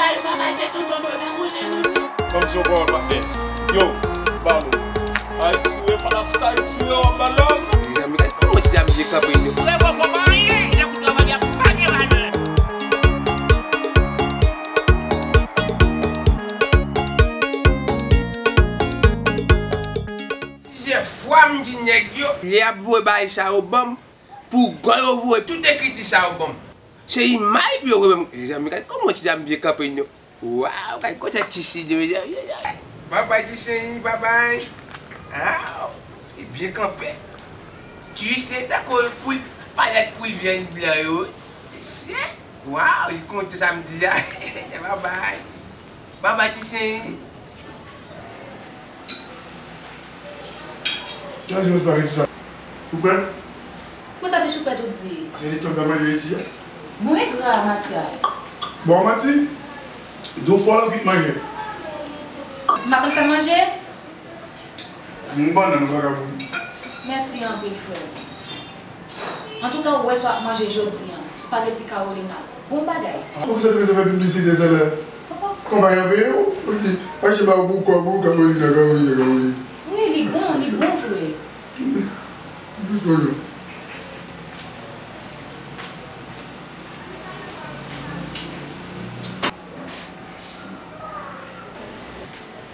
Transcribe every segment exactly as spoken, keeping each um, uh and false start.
Ay, papa, se tout ton donnen, mwen, se nou. Kòmsi w pa wè patnè. Yo, balo. Ayiti, wi, fanatik Ayiti, wi, w ap ba love. Mezanmi, gad kòman ti dam byen kanpe, yo. Lè poko pa anyen, lè kout travay ap pa gen valè. Plizyè fwa m di nèg yo, lè y ap voye bagay sa yo ban m, pou gòl yo voye tout ekriti sa yo ban m. Se imaj pou yo voye ban m. Mezanmi, gad kòman ti dam byen kanpe, yo. Waw, gad kote ti Sid yo, yo, yo, yo. Babay ti Seny, babay. Aw, li byen kanpe. Ti Sid tankou poul, palèt poul vyann blan yo. Mesye, waw, li konte sa m di a. Babay. Babay ti Seny. Kiyès ki fè espageti sa? Choupèt? Pou sa se choupèt ou di? Se li k konn fè manje isi a. Mwen gra, Matyas. Bon, manti. Di w fò lan kwit manje. M pa konn fè manje? M bannann vagabon. Mèsi anpil, frè. Antouka, ou wè sa w ap manje jodi a, spaghetti Carolina. Bon bagay. Poukisa w te bezwen fè piblisite sa la? Konpayi an peye w? Ou di, achte ba w pou kòb ou, Carolina, Carolina, Carolina. Wi, li bon, li bon vre. Li bon, non.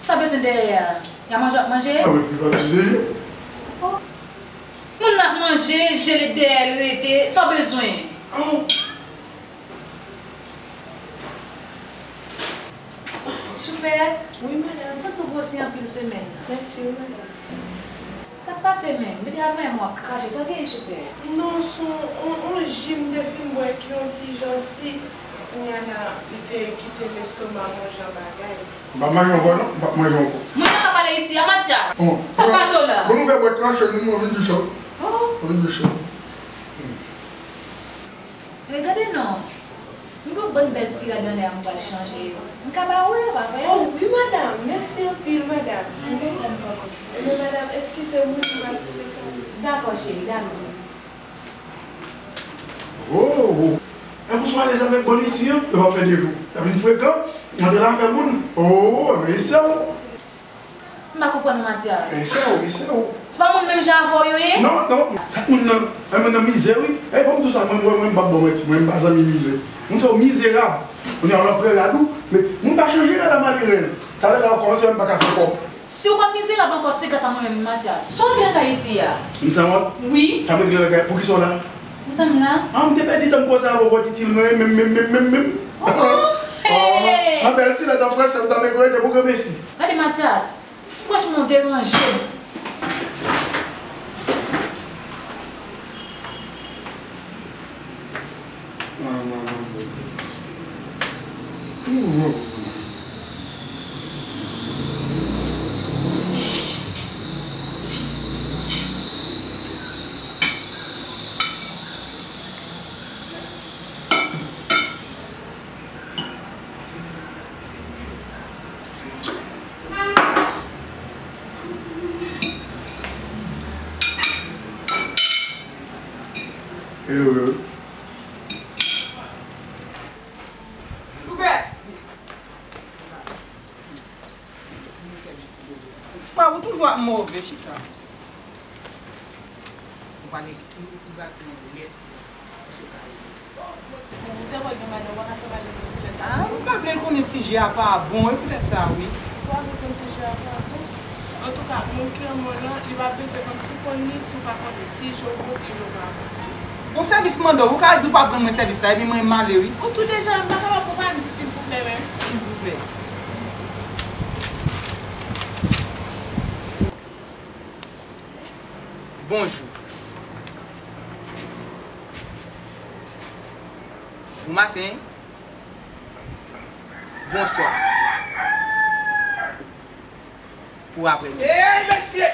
Sa bezwen dèyè a? Y a manje w ap manje? A, mwen privatize yo. Oh. Moun nan ap manje, jele dèyè l rete. Sa w bezwen? Oh. Choupèt. Wi, madanm. M santi w gwosi anpil semèn nan. Mèsi wi, madanm. Sa k pase menm? Depi avanyè m w ap krache. Sa w genyen, Choupèt? Non, se yon, yon, yon ji m te fin bwè ki yon ti jan sik. Kounya la, li te kite m estoma m yon jan bagay. M p ap manje ankò non, m p ap manje ankò. Moun nan ka pale isi a, Matyas. Sa k pase w la? Bon, nou fè bwè krache nou, nou vin di sa. Oh. Vin di sa. Men gade non. M gon bann bèl ti rad anlè a m pral chanje yo. M ka ba ou yo, pa vre? Oh, wi, madanm. Mèsi anpil, madanm. Ann, ann, ann. Enben, madanm, eskize m, wi, m pral fouye kay. Dakò, cheri, dakò. Oh, oh. E pou sou alèz avèk bann isi an, yo p ap fè de jou. Y ap vin frekan, antre nan afè moun. Oh, men isi a, oh. M pa konprann ou, Matyas. Men se w, men se w. Se pa moun menm jan avè w yo ye? Non, non, sa moun nan, e moun nan mizè wi. E, ban m di w sa, mwen, mwen, mwen, m p ap ba w manti, mwen, m pa zanmi mizè. Moun sa yo mizerab. Kounye a, w nan prè rad ou, men moun pa chanje rad a malerèz. Talè la, w kòmanse wè m pa ka fè kòb. Si w pa t mizerab ankò, se gras a mwen menm, Matyas. Sa w ap regle lakay isi a? M sanwont? Wi. Sa m regle lakay, poukisa w la? Ou sanm la? Ah, m te pèdi tan m koze avè w, ou pa t itil mwen menm, menm, menm, menm, menm. Oh, hey! Ah, bèl ti lèt an fransè, ou ta mègwete pou granmesi. Gade Matyas, franchman, ou deranje m. Eyo, eyo. Choupèt! Pap, ou toujou ap move chita. Ou pa gen, ou, ou pa gen lèt. Ah, m pa vle l konnen si je a pa bon, e poutèt sa, wi. Ou pa vle konn si je a pa bon? Antouka, moun ki renmen w lan, li pa bezwen konn si w konn li, si w pa konn li, si je w bon, si je w pa bon. Bon sèvis m mande w, ou ka di w p ap rann mwen sèvis sa, epi mwen m ale, wi. Ou tou deja, m pa kapab konprann, silvouplè, menm. Silvouplè. Bonjou. Bon maten. Bonswa. Pou aprè midi. Ey, mesye!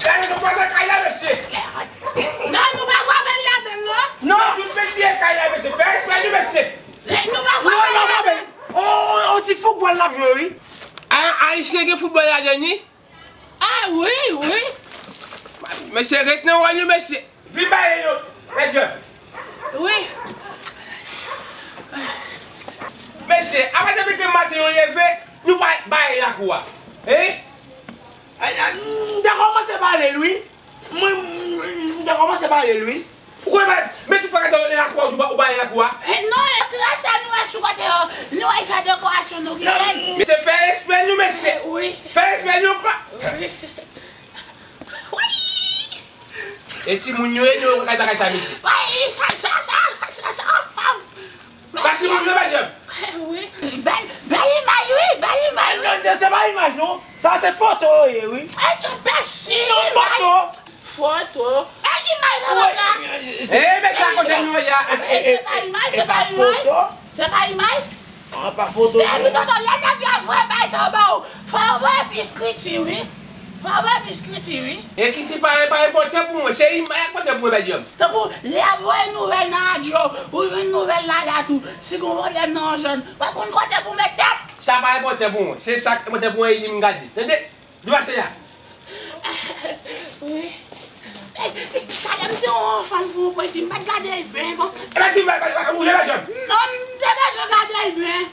Gade sa pase kay la, mesye! Non, nou pa frape l ladan l, non! Non! Nou fè tiye kay la, mesye! Fè respè nou, mesye! Nou pa frape l ladan l! On, on, on ti foutbòl n ap jwe, wi! A, Ayisyen gen foutbòl ladan, wi! Ah, wi, wi. Mesye, ret nan wòl nou, mesye. Vin ba yo, mesye. Wi. Mesye, apa Wa. Hein? Ay, ay, m te kòmanse pale l, wi. Mwen, m, m te kòmanse pale l, wi. Ou konnen, men tout fwa gade lè lakou a, ou ba, ou ba lakou a. Eh, non, e ti rès sa nou wè sou kote yo. Nou wè fè dekorasyon nou ki bèl. Men se fè espre nou, mesye. Wi. Fè espre nou, kwa. Wi. Wi. E timoun yo, e nou, yo, kay bagay sa, mesye. Wi, sa, sa, sa, sa, sa, fanm. Pati moun yo pa janm. Wi. Bèl, bèl imaj, wi, bèl imaj, wi. Non, non, se pa imaj, non. Sa se foto yo ye, wi. Ay, bèl si, non, imaj. Foto. Foto. Ay, imaj, papa, la. Eh, men sa kote nou ye a. Wi, se pa imaj, se pa imaj. Se pa imaj. Ah, pa foto, non. Epi, tonton, lè nèg la voye bay sa ba ou, fò w voye pi eskriti, wi. Fò w voye pi eskriti, wi. Ekriti pa, pa enpòtan pou mwen. Se imaj ki enpòtan pou mwen, mèt Jòb. Tankou, lè y ap voye nouvèl nan radyo, ou jwenn nouvèl la dat ou, si gon pwoblèm nan yon zòn, w ap konn kote pou w met tèt. Sa pa enpòtan pou mwen. Se sa k enpòtan pou mwen, e li m gade. Tande? Di pase la. Wi. E, e, talè m te yon fanm pou yon pwezi, m pa t gade l byen, bon. E pa si m pa, pa, pa, ou te bezwen. Non, m te bezwen gade l byen.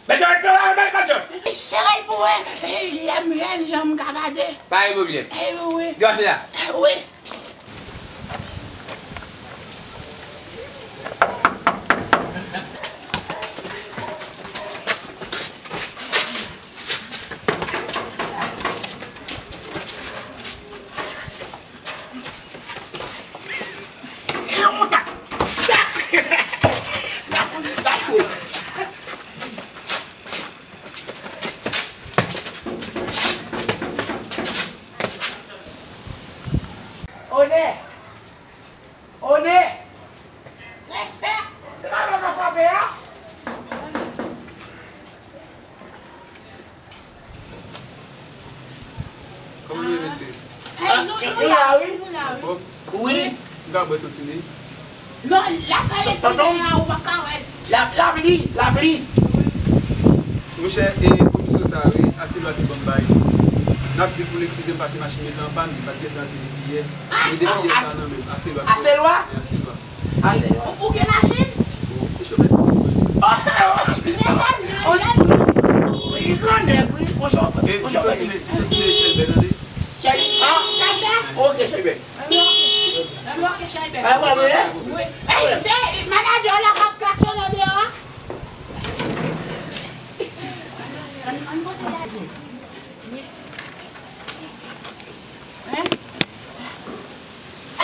Mèt Jòb, mèt Jòb, mèt Jòb. Sere l pou wè, e, lè m jèn jan m ka gade. Pa gen pwoblèm. E, wi. Di pase la. Wi. Onè! Onè! Respè! Se pa lè w ka frape a? Kòman nou ye, mesye? Ey, nou, nou la, wi, nou la, wi. Anfòm? Wi. M ka bwè tou tini? Non, la fè l tonton, la, ou pa ka wè. L ap, l ap li, l ap li. Monchè, e komisyon sa a, wi, Aselwa te ban m bagay pou di. N ap di pou l eskize m pase machin mwen te an pàn, li pa t gentan vini yè. Li depi yè sa nan men m. Aselwa. Aselwa? Wi, Aselwa. Ou, ou gen machin? Bon, ou chofè ti bus mwen. Li grannèg, wi. Bon chofè. E, bon chofè. Ti tine, ti tine Chèlbè, tande? Chèlbè? Ah, ok, Chèlbè. Wi, ok, Chèlbè. Ah, bon, bon, hein? Wi. Ey, se manadjè la k ap klaksonnen deyò a? Ann, ann pote la. Hein?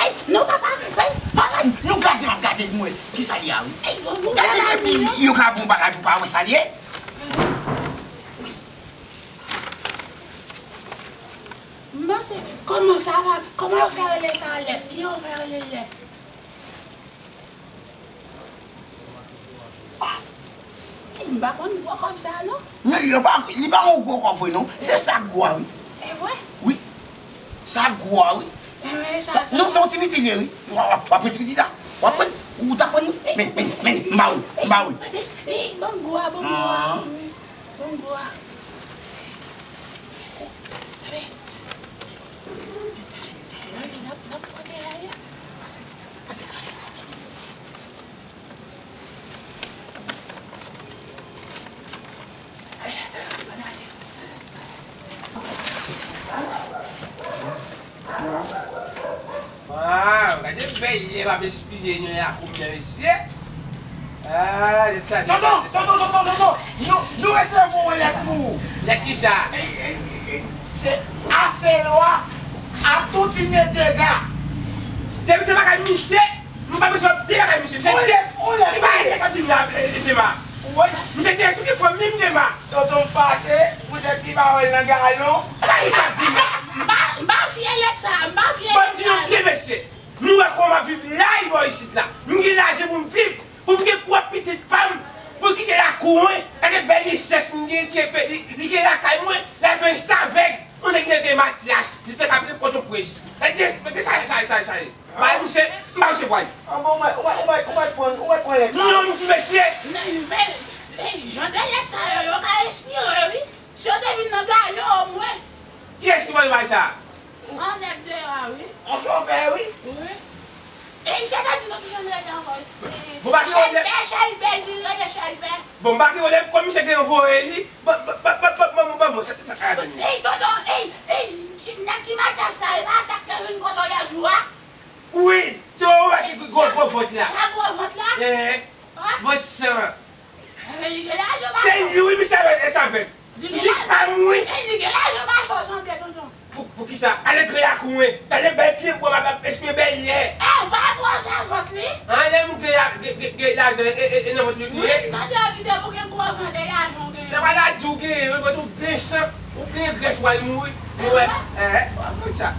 Ey, non, papa, ey, papa, nou gade, m ap gade pou mwen. Kisa li a, wi? Ey, bon, bon, gade, bon, epi, yo ka bon bagay pou pa wè sa li ye. M panse, kòman sa va, kòman yo fè rele sa lèt? Kijan yo fè rele lèt? M pa konn gwo kòb sa, non. Men yo pa, li pa yon gwo kòb vre, non. Se sa k gwo a, wi. E vre? Wi. Sa k gwo a, wi. Sa, non, se yon ti piti li ye, wi. W ap, w ap pran ti piti sa. W ap pran, ou t ap pran li. Men, men, men, m ba ou, m ba ou. Bon gwo a, bon gwo a. Wi. Bon gwo a. N ap, n ap pran bagay la. Waw, gade bèl lè m ap espiye nan lakou m nan, mesye. Ah, se sa. Tonton, tonton, tonton, tonton. Nou, nou resevwa yon lèt pou ou. Lèt kisa? E, e, e, se Aselwa ap tou tine dega. Depi se bagay misye, m pa bezwen pil bagay misye. Misye te, li pa rete kòm di m la, e, e, Dema. Misye te esplike fanmi m, Dema. Tonton fache, poutèt li pa wè l nan galon. Bagay sa, Dema. M pa, m pa fye lèt sa, m pa fye lèt sa. Ban m di nou byen, mesye. Nou wè kòman m ap viv la, bò isit la. M gen lajan pou m viv, pou m gen pwòp pitit pa m, pou l kite lakou mwen. Gade bèl lisans m gen, ki epe, li, li gen lakay mwen, l al fè restavèk. Yon nèg ki rele Matyas, li te ka vin Pòtoprens. Gade, gade sa, sa, sa, sa. Bay misye, m bay misye pwal. Ah bon, ou mèt, ou mèt, ou mèt, ou mèt pran, ou mèt pran lèt sa. Non, m di mesye. Men, men, men, jan de lèt sa yo, yo ka espire, wi. Si yo te vin nan galon, omwen. Kiyès ki voye bay sa? Yon nèg deyò a, wi. Yon chofè, wi. Wi. E Misye te di nou ki jan l rele ankò? Bon, pa gen pwoblèm. Chèlbè, Chèlbè, di l rele Chèlbè. Bon, pa gen pwoblèm, kòm misye gen yon voye li. Bon, bon, bon, bon, bon, bon, bon, bon, sa, sa, a, tande. Ey, tonton, ey, ey, nèg ki Matyas la, e pa sa k te vin kote w lòt jou a? Wi, te ou wè ki gwo, gwo vant la. Sa gwo vant la? Eh, vant san. Enben, li gen lajan, se li, wi, misye avèk, e sa avèk. Li gen lajan. Li pa m, wi. E li gen lajan, pa sa w sanble, tonton. Pou, poukisa? Ale gre ak mwen. Gade bèl pye bwa, m ap esprime bèl lè. Eh, pa gwo sa vant li. An, lè m gen, gen, gen, gen lajan, e, e, e nan vant li, wi. Wi, m tande w di depi w gen gwo vant, e lajan w gen. Se pa la di w gen, wi, vant ou plen san, ou plen grès, w al mouri. Ou wè? Eh, eh, w ap konn sa.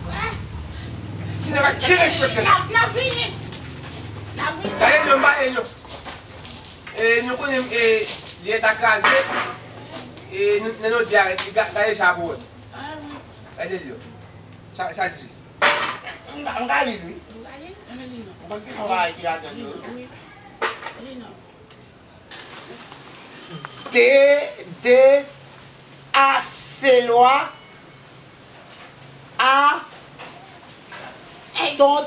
Si nèg la derespekte. N ap, n ap vini. N ap vini. Gade, non, m pa, e, non. E, nou konnen, e, li ta kraze. E, nou, nan nou di a, ga-, gade sa pou wè. Ah, wi. Gade l yo. Sa, sa di. M ka, m ka li l, wi. Ou ka li l? Enben li non. M konn ki travay ki ladan l yo. Wi. Li non. De, de, a, se lwa. A, ton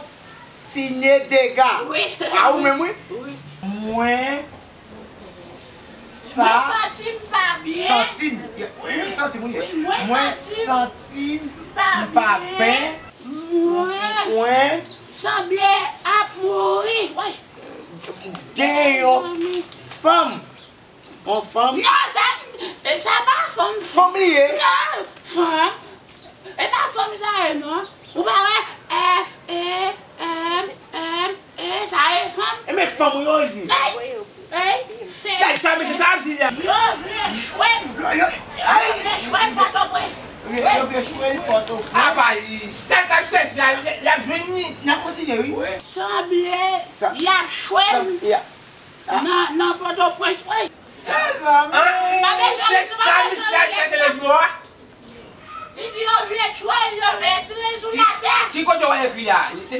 tine dega. Wi. A ou menm, wi. Wi. Mwen sa. Mwen santi m pa byen. Santi m. Wi, m santi m, wi. Wi, mwen santi m pa byen. Mwen sanble ap mouri. Wi. Gen yon fanm. Yon fanm? Non, sa, sa pa fanm. Fanm li ye? Non, fanm. E pa fanm sa ye, non. Ou pa wè F E M M E, sa ye fanm? E men fanm yo li ye. Ey, ey, fè. Gad sa, mesye, sa ap di la. Yo vle chwe m. Yo, yo, yo vle chwe m Pòtoprens. Yo, yo vle chwe m Pòtoprens. Apa, sa t ap chèche a, l ap jwenn li. N ap kontinye, wi. Sanble y ap chwe m. Nan, nan Pòtoprens, wi. Mezanmi! Se sa misye al chèche lòt bò a? Li di yo vle tchwe l, yo vle tire l sou latè. Ki kote w ekri a? Se,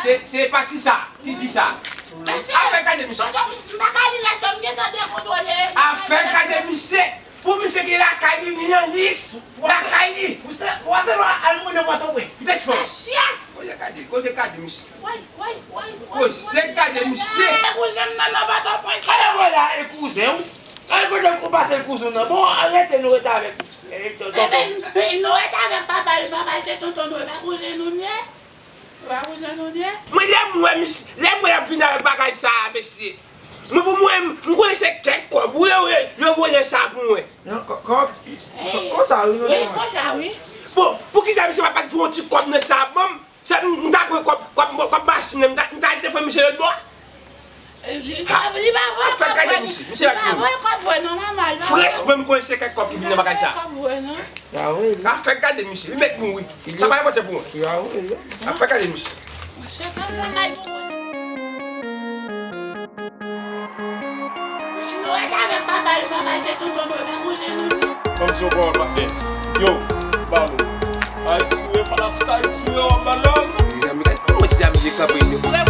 se, se pati sa ki di sa. Ap fè gade misye. Tonton, m pa ka li lè sa, m gentan dekontwole. Ap fè gade misye. Pou misye gen lakay li, li nan liks lakay li. Pou se, pou se lwa al mouri nan Pòtoprens. Li te fò. Mesye! Koze gade, koze gade misye. Woy, woy, woy, woy, woy. Koze gade misye. E kouzen m nan, nan Pòtoprens. Kòman w la, e kouzen w? Ay, kote w pase kouzen w nan? Bon, rete, nou rete avèk, e, tonton. Enben, nou rete avèk papa l, papa l se tonton nou, e pa kouzen nou l ye? E pa kouzen nou l ye? Mwen, lè m wè misye, lè m wè y ap vin avèk bagay sa a, mesye. Mwen, pou mwen, m konnen se kèk kòb. Wi, wi, yo voye sa pou mwen. Non, kò-, kòb, konsa, wi, non, wi, konsa, wi. Bon, poukisa misye pa, pa t voye yon ti kòb nan sa a ban m? Sa, m, m ta pran kòb, kòb, kòb machin nan, m ta, m ta al defann misye lòt bò. Li pa, li pa voye kòb vre. Ap fè gade misye, misye pa voye kòb vre, non, manman, li pa voye. Franchman, m konnen se kèk kòb ki vin nan bagay sa. Li pa voye kòb vre, non. Ap fè gade misye, li mèt mouri. Sa pa enpòtan pou mwen. Ap fè gade misye. Monchè, kòm sa may pou koze. Nou rete avèk papa l, papa l se tonton nou, e pa kouzen nou. Ban m di yon pawòl, pastè. Yo, ba nou. Ayiti, wi, fanatik Ayiti, wi, w ap ba love. Mezanmi, gad kòman ti dam je kanpe yo. Lè